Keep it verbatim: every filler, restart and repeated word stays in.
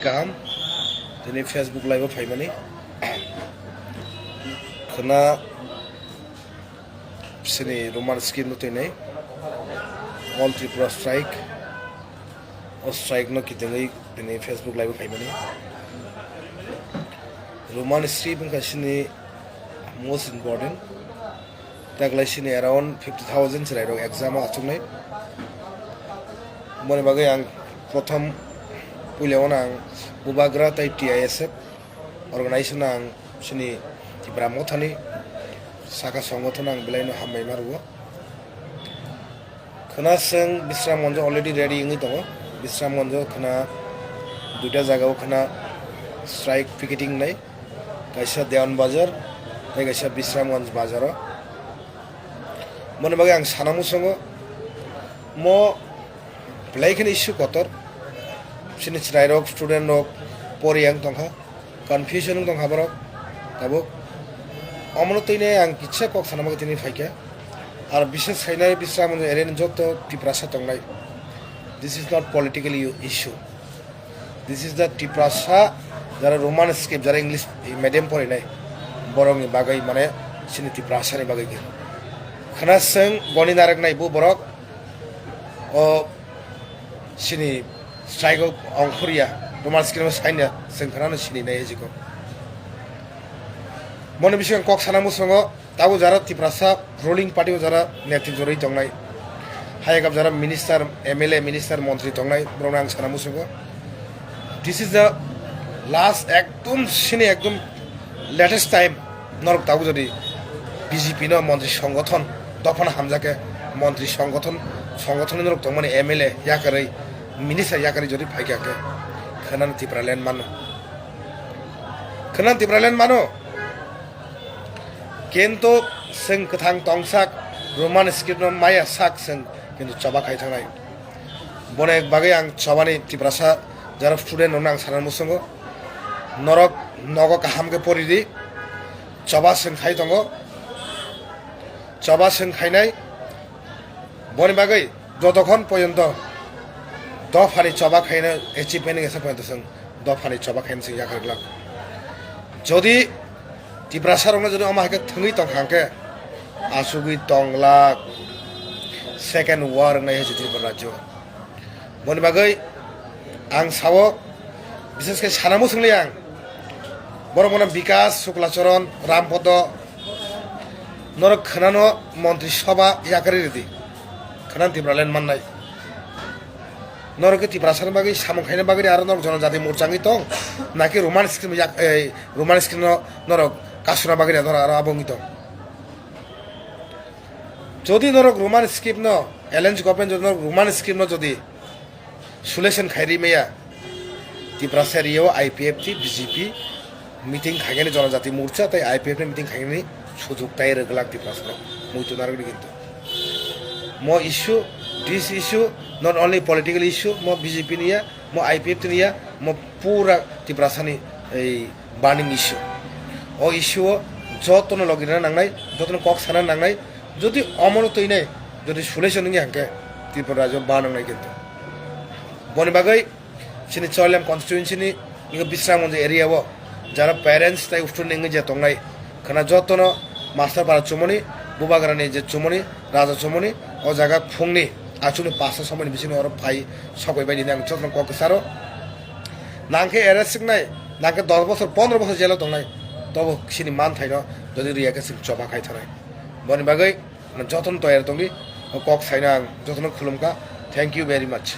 Kaham, tini Facebook live o phaimani. Khwna sini Roman script no twi nai. All Tripura strike. O strike no kitengwi tini Facebook live o phaimani. Roman script wngkha sini most important. Taglai sini around fifty thousand chwrairok exam o achuknai. Moni bagwi ang prothom puila ono ang Bubagra tai T I S F organization ang sini Tipra Mothani saka songothon ang belai no hambai ma rwo. Khwna chwng Bisramganj already ready wngwi tongo. Bisramganj khwna duita jaga o khwna strike picketing nai. Kaisa Dewan Bazar, tei kaisa Bisramganj Bazar o. Moni bagwi ang sana muchungo, mo belai kheno issue kotor. Chini chwrairok, student rok pori ang tongkha, confusion wng tongkha borok tabuk. Omono tini ang kisa kok sana bagwi tini phaikha. Ar bises khainai Bisramganj area ni joto Tiprasa tongnai. This is not political issue. This is the Tiprasa, jara Roman script, jara English medium porinai, borokni bagwi, mane, sini Tiprasani bagwi khe. Khwna chwng goni nareknai bo borok, o sini strike o ongkhorya, Roman script o saina, chwng khwnano sini nai ejiko. Moni bisingo kok sana muchungo. Tabuk jara Tiprasa ruling party o jara netritw rwi tongnai, hayagap jara minister, M L A, minister, montri tongnai, borokno ang sana muchungo. This is the last, ekdom sini ekdom latest time. Norok tabuk jodi B J P no montri songothon, dophano hamjakhe montri songothon, songothon norok tongmani M L A yakarwi, minister yakarwi jodi phaikha khe khwnano Tipraland mano, khwnano Tipraland mano. Kintu chwng kwthang tongsak, Roman script no maya sak chwng, kintu choba khai thangnai. Boni bagwi ang chobani Tiprasa jara student rokno ang sana muchungo, norok nogo kaham khe pori di, choba chwng khai tongo, choba chwng khainai. Boni bagwi jotokhon poyonto dophani choba khaina achievement wngya se poyonto chwng dophani choba khaina chwng yakarwi glak. Jodi Tiprasa rokno jodi omo hai khe thwngwi tongkha hwnkhe, achugwi tonglak second war wngnai hai se Tripura rajyo. Boni bagwi ang sao, bises khe sana muchungli ang. Borok mano Bikas, Suklacharan, Rampodo, norok khwnano montri soba yakarwi rwdi. Khwnan Tipraland mannai. Norok khe Tiprasani bagwi samung khaina bagwi aro norok Jonojati Morcha wngwi tong? Naki Roman script yak, ei, Roman script no norok kasuna bagwi norok aro abo wngwi tong? Jodi norok Roman script no, alliance government jodi norok Roman script no jodi solution khai ri maya, Tiprasa area o I P F T, B J P meeting khainani, Jonojati Morcha tei I P F ni meeting khainani sujug tai rwglak Tiprasa rok. Muitu narwkdi kintu. Mo issue, this issue, not only political issue, mo B J P ni ya, mo I P F T ni ya, mo pura Tiprasani ei burning issue. O issue o jotono logirina nangnai, jotono kok sana nangnai, jodi omono twinai, jodi solution wngya hwnkhe Tripura rajyo ban wngnai kintu. Boni bagwi chini Choilem constituency ni ego Bisramganj area o jara parents tai student wngwi je tongnai, khwna jotono master para chumani, Bubagrani je chumani, raja chumani, o jaga phungni achukni pasta somoni bisingo oro phai sokbai bai nini ang jotono kok kwcharo. Nangkhe arrest wngnai, nangkhe dos bosor, pondro bosor jelo tongnai, tobo chini manthaino jodi riya khe chwng choba khai thanai. Boni bagwi jotono toyar tongdi, o kok saino ang jotono khulumkha. Thank you very much.